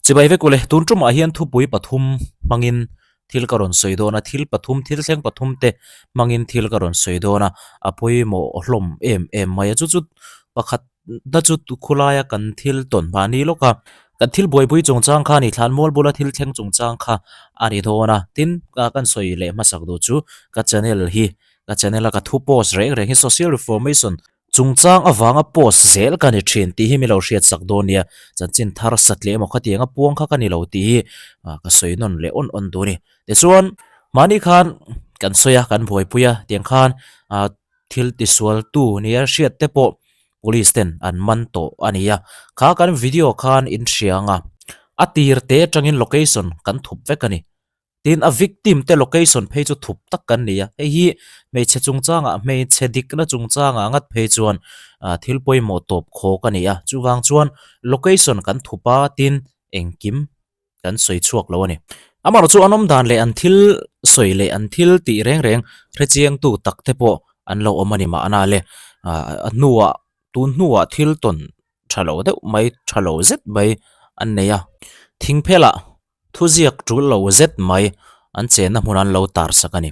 Chibai vek ule, tun tumah hian thupui pathum hmangin thil ka rawn sawi dawn a, thil pathum, thil thleng pathum te hmangin thil ka rawn sawi dawn a, a pawimawh hlawm em em mai a, chu chu pakhat na chu khulaia kan thil tawn mahni lawk a, kan thil buaipui chungchang kha a ni, thlanmual bula thil thleng chungchang kha a ni dawn a, tin kan sawi leh hmasak duh chu ka channel hi, ka channel a ka thu post reng reng hi social reformation Chungchang avanga post zel ka ni thin tih hi mi lo hriat sak dawn nia, chanchin thar sat leh emaw khatiang a puang kha ka ni lo tih hi ka sawi nawn leh awn awn duh a ni. Tichuan, mahni khan kan sawi a, kan buaipui a, tiang khan thil tisualtu nia hriat te pawh police ten an man tawh a ni a, kha kan video khan in hria ang a, a tir te atangin location kan thup vek a ni. Tin, a victim te location phei chu thup tak kan ni a, hei hi hmeichhe chungchangah hmeichhe dikna chungchangah ngat phei chuan thil pawimawh tawp khawk a ni a, chuvang chuan location kan thup a, tin engkim kan sawi chhuak lo a ni. Amaherawh chu an awm dan leh an thil sawi leh an thil tih reng reng hrechiangtu tak te pawh an lo awm a ni mahna le, a hnuah tun hnuah thil tawn tha lo deuh mai tha lo zet mai an nei a, thingphelah Thuziak tul lo zet mai an chenna hmun an lo tar sak a ni.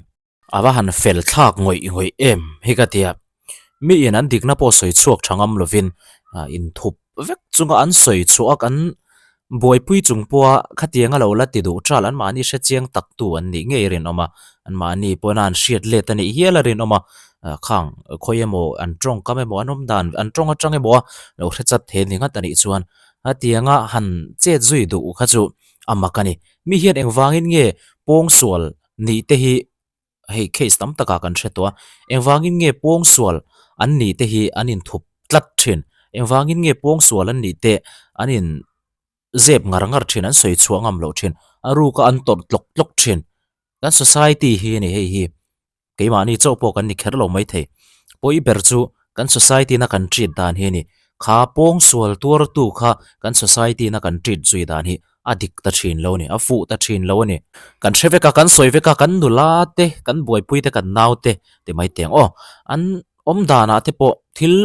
A va han fel thlak ngawih ngawih em hi ka tia. Mi in an dikna pawh sawi chhuak tha ngam lovin inthup vek chunga an sawi chhuah a kan buaipui chung pawha khatianga lo la ti duh ṭal anmahni hre chiang tak tu an nih ngei a rinawm a, anmahni pawhin an hriat let a nih hial a rinawm a, khang khawi emaw an tawngkam emaw an awm dan an tawng atang emaw a lo hre chat thei ni ngat a nih chuan Hetianga han chet zui duh kha chu a mak a ni. Mi hian engvangin nge pawngsual nih te hi hei case tam takah kan hre tawh a, engvangin nge pawngsual an nih te hi an inthup tlat thin, engvangin nge pawngsual an nih te an in zep ngar ngar thin, an sawi chhuah ngam loh thin, a ruka an tawrh tlawk tlawk thin. Kan society hi a ni hei hi. Keimahni chauh pawh kan ni kher lo maithei. Pawi ber chu kan society na kan treat dan hi a ni. Kha pawngsual tuartu kha kan society na kan treat zui dan hi a dik ta thin lo a ni, a fuh ta thin lo a ni. Kan hre vek a, kan sawi vek a, kan nula te, kan buaipui te, kan nau te ti mai teng aw. An awm danah te pawh thil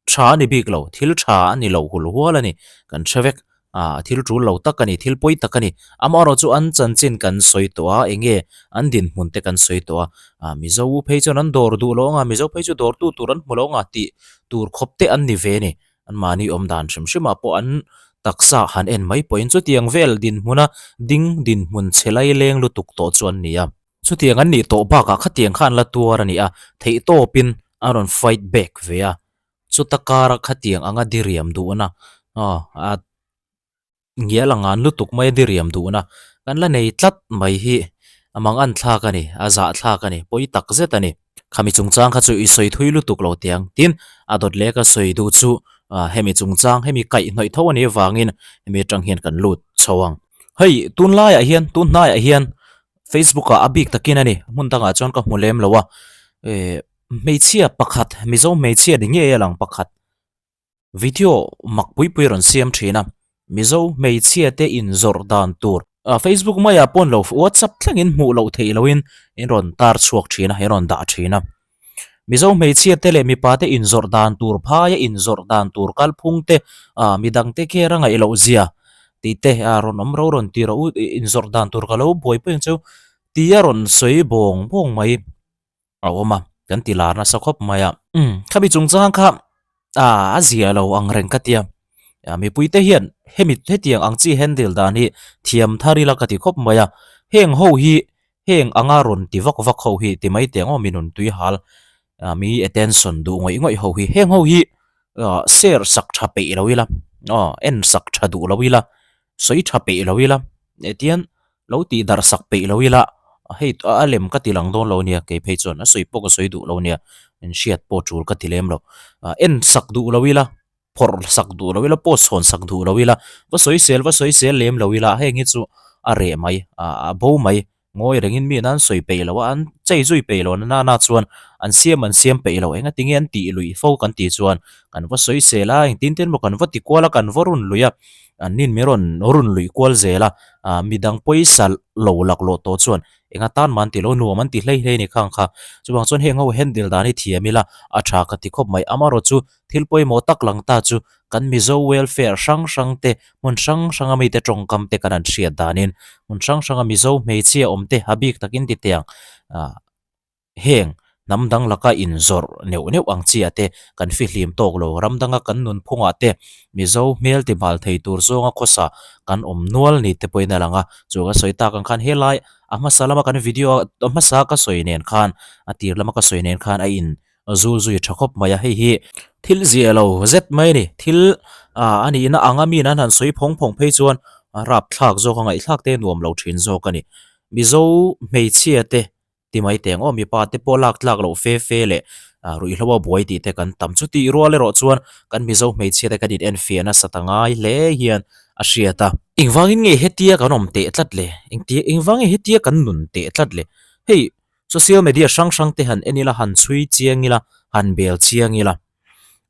Tha a ni bik lo, thil tha a ni lo hul hual a ni, kan hre vek. Ah, thil tul lo tak a ni, thil pawi tak a ni. Amaherawh chu an chanchin kan sawi tawh a, eng nge an dinhmun te kan sawi tawh a. Ah, Mizo u phei chuan an dawr duh lo anga, Mizo phei chu dawrtu tur an hmu lo anga tih tur khawp te an ni ve a ni. Anmahni awm dan hrim hrimah pawh an taksa han en mai pawhin chutiang vel dinhmuna ding dinhmun chhe laileng lutuk tawh chu an ni a. Chutiang an nih tawh bakah khatiang kha an la tuar a ni a, theihtawpin a rawn fight back ve a, chuta kara khatiang anga diriam duhna aw a ngial ang an lutuk mai a diriam duhna kan la nei tlat mai hi a mang an thlak a ni, a zah thlak a ni, pawi tak zet a ni. Khami chungchang kha chu i sawi thui lutuk lo tiang tin a dawt leh ka sawi duh chu hemi chungchang hemi kaihhnawih tho a nih avangin hemi atang hian kan lut chho ang. Hei tunlaiah hian tun hnaiah hian Facebook ah a bik takin a ni, hmun dangah chuan ka hmu lem lo a, eh hmeichhia pakhat Mizo hmeichhia ni ngei a lang pakhat video mak pui pui rawn siam thin a, Mizo hmeichhia te inzawrh dan tur ah Facebook maiah pawn lo WhatsApp thlengin hmuh loh theih lohin in rawn tar chhuak thin a, in rawn dah thin a. Mizo hmeichhia te leh mipa te inzawrh dan tur phaia inzawrh dan tur kalphung te ah midang te care a ngaih loh zia tih te ah rawn awm ro rawn ti rawh u inzawrh dan tur ka lo buaipui ang cheu tih a rawn sawi bawng bawng mai a awm a kan ti lar nasa khawp mai a. Umm khami chungchang kha ah a zia lo ang reng ka tia mipui te hian hemi hetiang ang chi handle dan hi thiam thar ila ka ti khawp mai a heng ho hi Heng anga rawn ti vak vak ho hi ti mai teh ang aw mi nun tui hal mi attention duh ngawih ngawih ho hi heng ho hi share sak tha peih lo ila aw en sak tha duh lo ila sawi tha peih lo ila tian lo tih darh sak peih lo ila hei a lem ka ti lang dawn lo nia kei phei chuan a sawi pawh ka sawi duh lo nia in hriat pawh tul ka ti lem lo en sak duh lo ila. phawrh sak duh lo ila, post chhawn sak duh lo ila, va sawi sel va sawi sel lem lo ila, heng hi chu a reh mai, a bo mai, ngawi rengin mi an sawi peih lo a, an chei zui peih lo na na chuan an siam an siam peih lo, engati nge an tih luih fo kan tih chuan kan va sawi sel a, engtin tin emaw kan va ti kual a, kan va run lui a, an nin min rawn run luih kual zel a, midang pawisa lo laklawh tawh chuan. Enga tan mah an ti lo, nuam an ti hlei hlei a ni khang kha. Chuvang chuan heng ho handle dan hi thiam ila a tha ka ti khawp mai. Amaherawh chu thil pawimawh tak lang ta chu kan Mizo welfare hrang hrang te, hmun hrang hranga mite tawngkam te kan han hriat danin hmun hrang hranga Mizo hmeichhia awm te a bik takin ti teh ang. Heng hnam dang laka inzawrh neuh neuh ang chiah te kan fihlim tawk lo, ram danga kan nunphungah te Mizo hmel ti bal thei tur zawnga khawsa kan awm nual ni te pawhin a lang a, chu ka sawi tak ang khan helai a hmasa lama kan video a hmasa ka sawi nen khan a tir lama ka sawi nen khan a in zul zui tha khawp mai a, hei hi thil zia lo zet mai a ni, thil ah a nihna anga mi an han sawi phawng phawng phei chuan rapthlak zawk a ngaihthlak te nuam lo thin zawk a ni, Mizo hmeichhia te Ti mai teng aw, mipa te pawh lak tlak loh fe fe leh ruihhlo a buai tih te kan tam. Chutih rual erawh chuan kan Mizo hmeichhia te kan in enfiah nasa ta ngai hle hian a hriat a. Engvangin nge hetia kan awm teh tlat le? Engtia engvang nge hetia kan nun teh tlat le? Hei social media hrang hrang te han en ila, han chhui chiang ila, han bel chiang ila.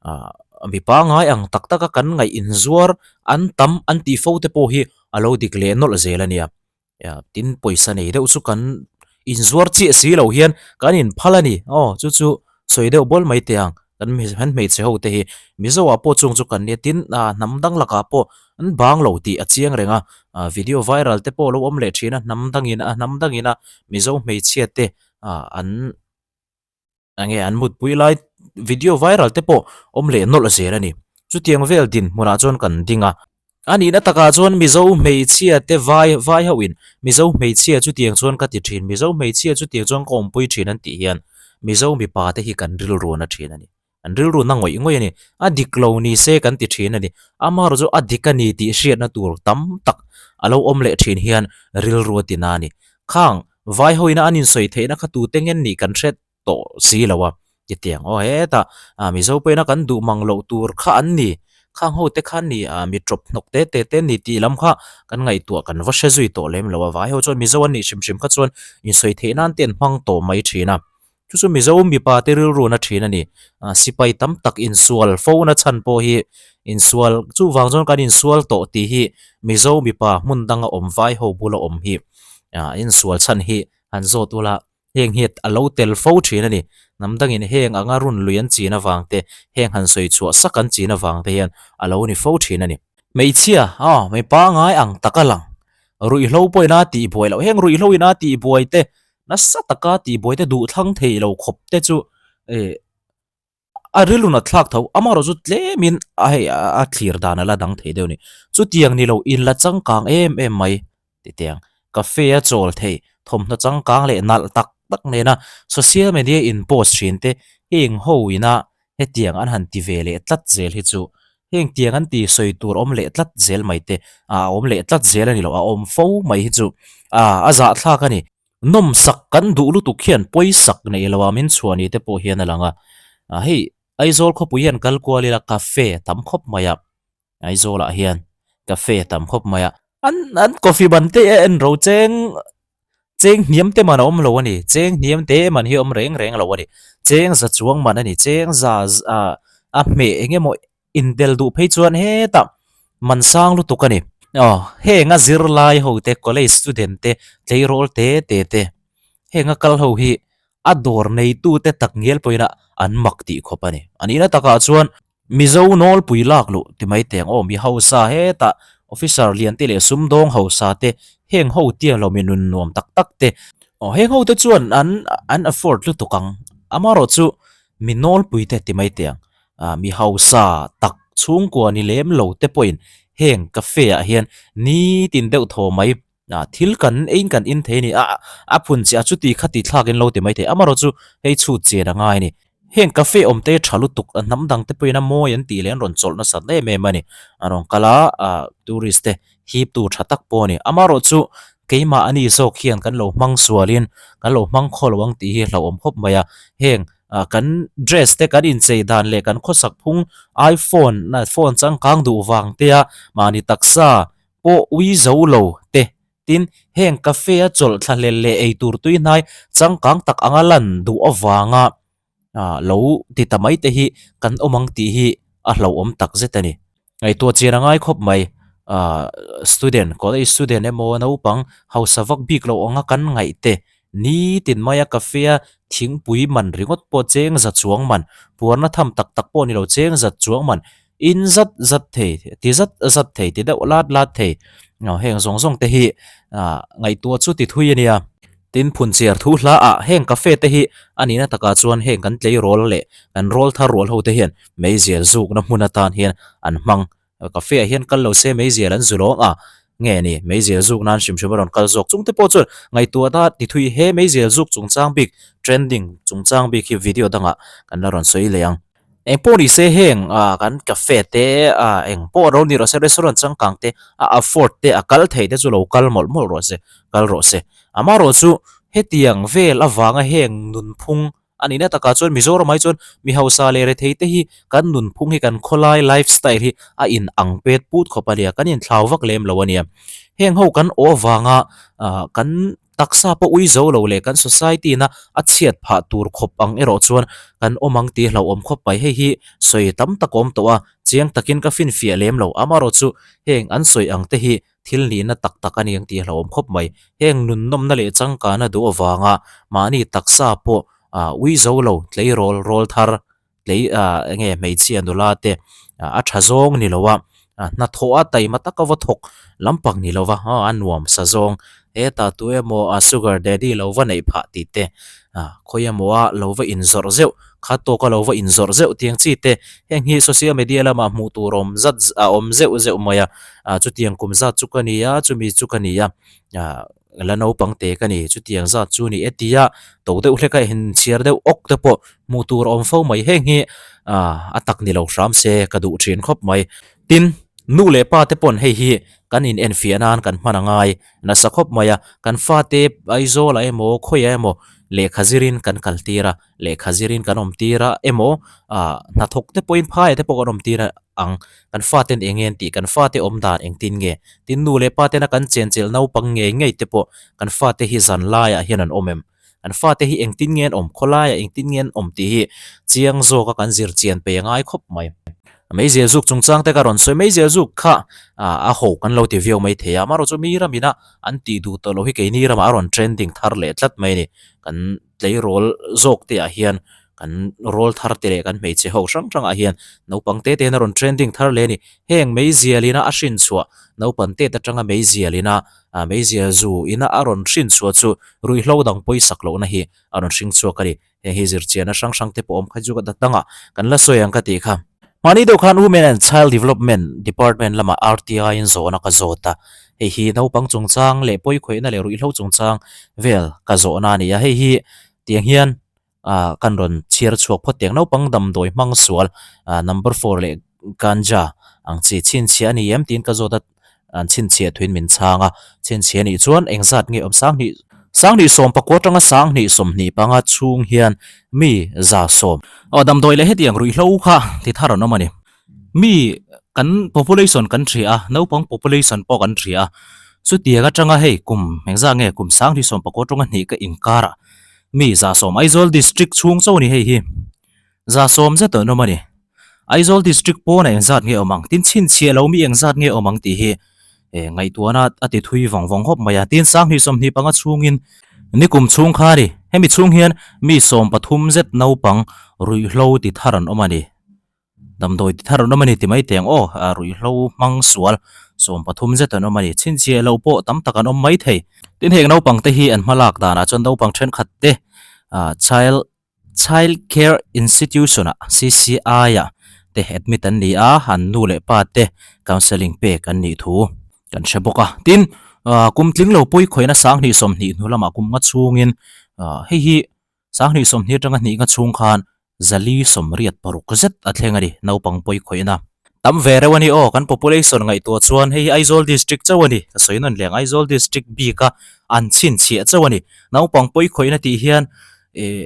Ah mipa ngai ang tak taka kan ngaih inzuar an tam an tih fo te pawh hi a lo dik leh nawlh zel a nia. Tin pawisa nei deuh chu kan inzuar chiah si lo hian kan inphal a ni. Aw chu chu sawi deuh bawl mai teh ang kan kan hmeichhe ho te hi Mizo ah pawh chung chu kan nia tin ah hnam dang lakah pawh an bang lo tih a chiang reng a ah video viral te pawh a lo awm leh thin a hnam dangin a hnam dangin a Mizo hmeichhia te ah an Enge an mutpui lai video viral te pawh awm leh nawlh zel a ni. Chutiang vel dinhmunah chuan kan ding a. A nihna takah chuan Mizo hmeichhia te vai vai ho in Mizo hmeichhia chutiang chuan ka ti thin, Mizo hmeichhia chutiang chuan ka awmpui thin an tih hian Mizo mipa te hi kan rilru na thin a ni. An rilru na ngawih ngawih a ni. A dik lo ni se kan ti thin a ni. Amaherawh chu a dik a ni tih hriatna tur tam tak a lo awm leh thin hian rilru a ti na a ni. Khang Vai ho ina an insawi theihna kha tute ngen nih kan hre tawh si lo a, titiang aw hetah ah Mizo pawhin a kan duh mang loh tur kha an ni, khang ho te kha an ni ah mi tawp hnawk te te te an ni tih lam kha kan ngaihtuah kan va hre zui tawh lem lo a, vai ho chuan Mizo an nih hrim hrim kha chuan insawi theih nan te an hmang tawh mai thin a. Chu chu Mizo mipa te rilruna thin a ni. Sipai tam tak insual fo na chhan pawh hi insual chuvang chuan kan insual tawh tih hi Mizo mipa hmun danga awm vai ho bula awm hi insual chhan hi han zawt ula heng hi a lo tel fo thin a ni. Hnam dangin heng anga run lui an chin avang te heng han sawi chhuah sak an chin avang te hian a lo ni fo thin a ni. Hmeichhia aw mipa ngai ang taka lang ruihhlo pawhin a tihbuai loh heng ruihhlo in a tihbuai te Nasa taka tihbuai te duh thlang thei lo khawp te chu eh a rilru nat thlak tho amaherawh chu tlemin a hei a thlir dan a la dang thei deuh a ni. Chutiang ni lo inla changkang em em mai titiang cafe a chawl thei thawmhnaw changkang leh nalh tak tak nena social media in post thin te heng ho ina hetiang an han ti ve leh tlat zel hi chu heng tiang an ti sawi tur awm leh tlat zel mai te a awm leh tlat zel a ni lo a awm fo mai hi chu a a zahthlak a ni. Nawmsak kan duh lutuk hian pawisak neih lo a min chhuah ni te pawh hian a lang a, hei Aizawl khawpui hian kal kual ila cafe a tam khawp mai a, Aizawlah hian cafe a tam khawp mai a, an an coffee ban te a en ro cheng cheng hniam te man a awm lo a ni cheng hniam te man hi a awm reng reng lo a ni cheng za chuang man a ni cheng za ah a hmeh eng emaw intel duh phei chuan hetah man sang lutuk a ni aw heng a zirlai ho te college student te tleirawl te te te heng a kal ho hi a dawr neitu te tak ngial pawhin a an mak tih khawp a ni a nihna takah chuan Mizo nawlpui lak luh ti mai teng aw mi hausa hetah officer lian te leh sumdawng hausa te heng ho tiang lo mi nun nuam tak tak te aw heng ho te chuan an an afford lutuk ang amaherawh chu mi nawlpui te ti mai teng ah mi hausa tak chhungkua ni lem lo te pawhin heng cafe ah hian nitin deuh thaw mai. Ah thil kan eiin kan in thei a ni a, a phun chiah a chuti kha ti thlak in lo ti mai thei amaherawh chu hei chhut chian a ngai a ni. Heng cafe awm te tha lutuk a hnam dang te pawhin a mawi an tih leh an rawn chawlh nasat em em a ni. A rawn kal a ah tourist te hip tu tha tak pawh a ni. Amaherawh chu keimah a ni zawk hian kan lo hmang sualin kan lo hmang khaw lo ang tih hi hlauhawm khawp mai a. Heng ah kan dress te kan inchei dan leh kan khawsak phung iphone phone changkang duh vang te a mahni taksa pawh ui zo lo te. Tin, heng cafe a chawlh thlahlel leh ei tur tui hnai changkang tak anga lan duh avanga lo ti ta mai te hi kan awm ang tih hi a hlauhawm tak zet a ni. Ngaihtuah chian a ngai khawp mai. Student, college student emaw naupang hausa vak bik loh anga kan ngaih te. Nitin maia cafe a thingpui man ringawt pawh cheng za chuang man, puarna tham tak tak pawh ni lo cheng zat chuang man, in zat zat thei, ti zat zat thei, ti deuh lat lat thei. Heng zawng zawng te hi ngaihtuah chu ti thui a nia. Tin, phunchiar thu hla ah heng cafe te hi a nihna takah chuan heng kan tleirawl leh kan rawl thar rual ho te hian meizial zukna hmun atan hian an hmang. Cafe ah hian kal lo se meizial an zu lawng a, nge ni meizial zuk nan hrim hrim a rawn kal zawk. Chungte pawh chuan ngaihtuahna ti thui he meizial zuk chungchang bik trending chungchang bik hi video dangah kan la rawn sawi leh ang. Eng pawh ni se heng ah kan cafe te ah eng pawh ro ni rawh se restaurant changkang te a afford te a kal thei te chu lo kal mawlh mawlh rawh se kal rawh se. Amaherawh chu hetiang vel avanga heng nunphung A nihna takah chuan Mizoram ai chuan mi hausa leh rethei te hi kan nunphung hi kan khawlai life style hi a in ang pet put khawp a nia, kan inthlau vak lem lo a nia. Heng ho kan aw avanga ah kan taksa pawh ui zo lo leh kan society na a chhiat phah tur khawp ang erawh chuan kan awm ang tih hlauhawm khawp mai. Hei hi sawi tam tak awm tawh a, chiang takin ka finfiah lem lo. Amaherawh chu heng an sawi ang te hi Thil nihna tak tak a ni ang tih a hlauhawm khawp mai. Heng nunnawmna leh changkana duh avanga mahni taksa pawh ui zo lo, tleirawl rawl thar, tlei eng nge hmeichhia nula te a tha zawng ni lo a, hnathawh a taima taka va thawk lampang ni lo va, a nuam sa zawng, hetah tu emaw sugar daddy lo va neih phah tih te, khawi emaw a lo va inzawrh zeuh, kha tawka lo va inzawrh zeuh tiang chi te, heng hi social media lamah hmuh tur awm zat a awm zeuh zeuh mai a. ah chutiang kum zat chu ka ni a chumi chu ka ni a ah la naupang te ka ni chutiang zat chu ni e tia to deuh hlek a inchhiar deuh awk te pawh hmuh tur a awm fo mai heng hi ah a tak ni lo hram se ka duh thin khawp mai tin nu leh pa te pawn hei hi kan in enfiah nan kan hman a ngai nasa khawp mai a kan fate Aizawl ah emaw khawiah emaw lehkha zirin kan kal tir a. Lehkha zirin kan awm tir a emaw ah hnathawk te pawhin phaiah te pawh kan awm tir a ang. Kan faten eng nge an tih, kan fate awm dan engtin nge? Tin nu leh pa tena kan chenchilh naupang ngei ngei te pawh kan fate hi zan laiah hian an awm em? Kan fate hi engtin nge an awm, khawlaiah engtin nge an awm tih hi chiang zawka kan zir chian pei a ngai khawp mai. Meizial zuk chungchang te ka rawn sawi, meizial zuk kha a ho kan lo ti viau mai thei a, amaherawhchu mi ramina an tih duh tawh loh hi keini ramah a rawn trending thar leh tlat mai a ni. Kan tleirawl zawk te ah hian kan rawl thar te leh kan hmeichhe ho hrang hrang ah hian naupang te te hian a rawn trending thar leh a ni. Heng meizial ina a hrin chhuah naupang tet atanga meizial ina ah meizial zu ina a rawn hrin chhuah chu ruihhlo dang pawisak lohna hi a rawn hring chhuak a ni. Heng hi zirchianna hrang hrang te pawh awm kha chu ka dangah kan la sawi ang ka tih kha. Mahni deuh khan Women and Child Development Department lamah RTI in zawhna ka zawt a, hei hi naupang chungchang leh pawikhawihna leh ruihhlo chungchang vel ka zawhna a ni a, hei hi tiang hian ah kan rawn chhiar chhuak phawt tiang naupang damdawi hmang sual ah number four leh ganja ang chi chhinchhiah a ni em tiin ka zawt a. An chhinchhiah thuin min chhang a, chhinchhiah nih chuan engzat nge awm sanghnih sanghnih sawm pakua atanga sanghnih sawmhnih panga chhung hian mi 110. Aw damdawi leh hetiang ruihhlo kha ti thar an awm a ni. Mi kan population kan hria a, naupang population pawh kan hria a, chutiang atanga hei kum engzat nge kum sanghnih sawm pakua atanga hnih ka inkarah mi 110 Aizawl district chhung chauh a ni hei hi. 110 zet an awm a ni. Aizawl District pawnah engzat nge awm ang? Tin chhinchhiah lo mi engzat nge awm ang tih hi eh ngaihtuahna a ti thui vawng vawng khawp mai a. Tin 2025 chhungin nikum chhung kha a ni. Hemi chhung hian mi 13 zet naupang ruihhlo ti thar an awm a ni. Damdawi ti thar an awm a ni ti mai teh ang aw. Ruihhlo hmang sual 13 zet an awm a ni. Chhinchhiah lo pawh tam tak an awm mai thei. Tin heng naupang te hi an hmalak danah chuan naupang thenkhat te ah child Child Care Institution-ah, CCI-ah, te admit an ni a, an nu leh pa te counselling pek an nih thu kan hre bawk a. Tin, kum tling lo pawi khawihna 2020 hnu lamah kum nga chhungin hei hi 2020 atanga hnih nga chhung khan 486 zet a thleng a ni, naupang pawi khawihna. Tam ve reuh a ni aw, kan population ngaihtuah chuan hei hi Aizawl District chauh a ni, ka sawi nawn leng Aizawl District bika an chhinchhiah chauh a ni. Naupang pawi khawihna tih hian Ih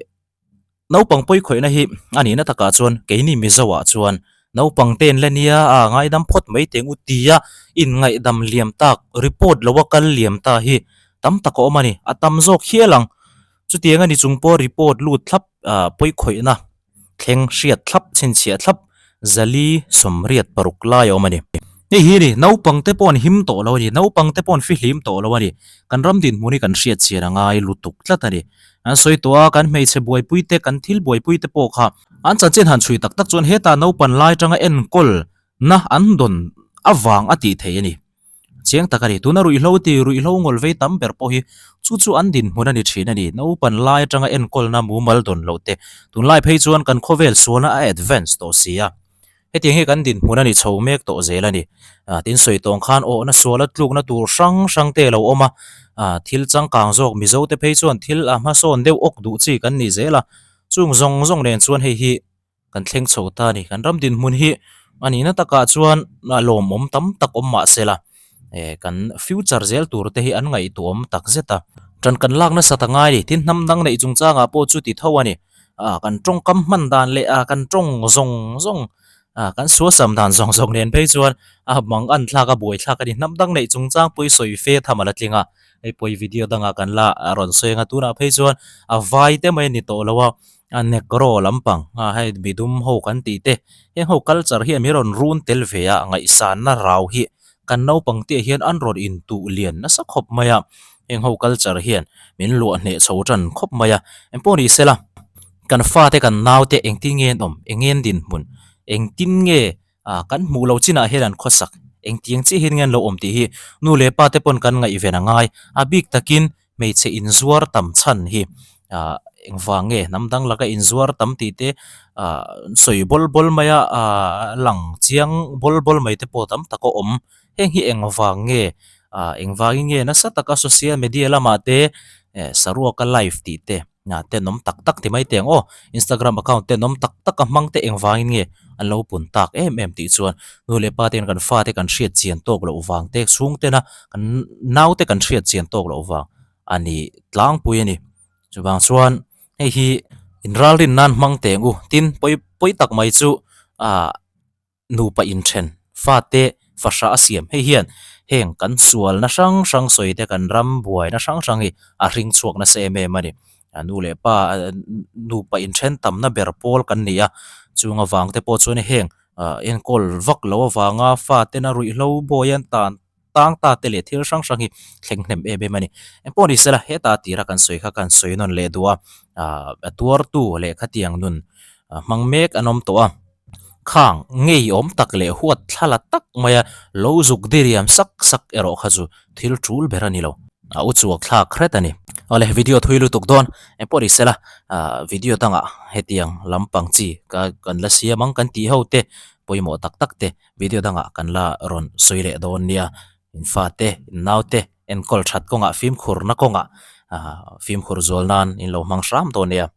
naupang pawi khawihna hi a nihna takah chuan keini Mizo ah chuan naupang te an la nia a ngaidam phawt mai teng u tia inngaihdam liam tak report lo a kal liam ta hi tam tak a awm a ni a tam zawk hial ang chutiang a ni chung pawh report lut thlap ah pawi khawihna thleng hriat thlap chhinchhiah thlap 486 lai a awm a ni. Hei hi a ni, naupang te pawh an him tawh lo a ni, naupang te pawh an fihlim tawh lo a ni. Kan ram dinhmun hi kan hriat chian a ngai lutuk tlat a ni. An sawi tawh a, kan hmeichhe buaipui te, kan thil buaipui te pawh kha an chanchin han chhui tak tak chuan hetah naupan lai atanga enkawl na an dawn avang a tih theih a ni. Chiang tak a ni. Tuna ruihhlo ti ruihhlo ngawl vei tam ber pawh hi chu chu an dinhmun a ni thin a ni. Naupan lai atanga enkawlna mumal dawn loh te. Tunlai phei chuan kan khawvel sualna a advance tawh si a. Hetiang hi kan dinhmun a ni chho mek tawh zel a ni. Tin sawi tawng khan awhna suala tlukna tur hrang hrang te a lo awm a. Thil changkang zawk Mizo te phei chuan thil a hmasawn deuh awk duh chi kan ni zel a. Chung zawng zawng nen chuan hei hi kan thleng chho ta a ni. Kan ram dinhmun hi a nihna takah chuan lawmawm tam tak awm mah se la, eh kan future zel tur te hi an ngaihtuahawm tak zet a. Ṭan kan lak nasat a ngai a ni. Tin hnam dang neih chungchangah pawh chu ti tho a ni. Ah kan tawngkam hman dan leh ah kan tawng zawng zawng ah kan suasam dan zawng zawng nen phei chuan a mang an thlak a buai thlak a ni. Hnam dang neih chungchang pawh hi sawi fe tham a la tling a. Hei pawh hi video dangah kan la rawn sawi ang a. Tunah phei chuan a vai te mai a ni tawh lo a. A negro lampang a hei midum ho kan tih te heng ho culture hian min rawn run tel ve a ngaihsanna rau hi kan naupang te ah hian an rawn intuh lian nasa khawp mai a heng ho culture hian min luah hneh chho tan khawp mai a engpawh ni sela kan fate kan naute engtin nge an awm eng nge an dinhmun engtin nge ah kan hmuh loh chinah hian an khawsak engtiang chiah hian nge an lo awm tih hi nu leh pa te pawn kan ngaihven a ngai a bik takin Hmeichhe inzuar tam chhan hi ah engvang nge hnam dang laka inzuar tam tih te ah sawi bawl bawl mai a ah lang chiang bawl bawl mai te pawh tam tak a awm. Heng hi engvang nge ah engvangin nge nasa taka social media lamah te eh saruaka live tih te ah tenawm tak tak ti mai teh ang aw Instagram account tenawm tak tak a hmang te engvangin nge an lo pun tak em em tih chuan nu leh pa ten kan fate kan hriat chian tawk loh vang te chhung tena kan naute kan hriat chian tawk loh vang a ni tlangpui a ni. Chuvang chuan hei hi inralrin nan hmang teng u tin pawi pawi tak mai chu ah nupa inthen fate fahrah a siam hei hian heng kan sualna hrang hrang sawi te kan ram buaina hrang hrang hi a hring chhuak nasa em em a ni. A nu leh pa nupa inthen tamna ber pawl kan ni a chung avang te pawh chuan heng ah enkawl vak lo avanga fatena ruihhlo bawi an tan tang ta te leh thil hrang hrang hi thleng hnem em em a ni. Engpawh ni sela heta tira kan sawi kha kan sawi nawn leh duh a, ah a tuartu leh khatiang nun hmang mek an awm tawh a, khang ngeiawm tak leh huat thla la tak maia lo zuk diriam sak sak erawh kha chu thil tul ber a ni lo, a u chuak thlak hret a ni. Awle video thui lutuk dawn engpawh ni sela ah video dangah hetiang lampang chi ka kan la siam ang kan tih ho te pawimawh tak tak te Video dangah kan la rawn sawi leh dawn nia, in fate, in naute enkawl that kawngah fimkhurna kawngah fimkhur zual nan in lo hmang hram dawn nia.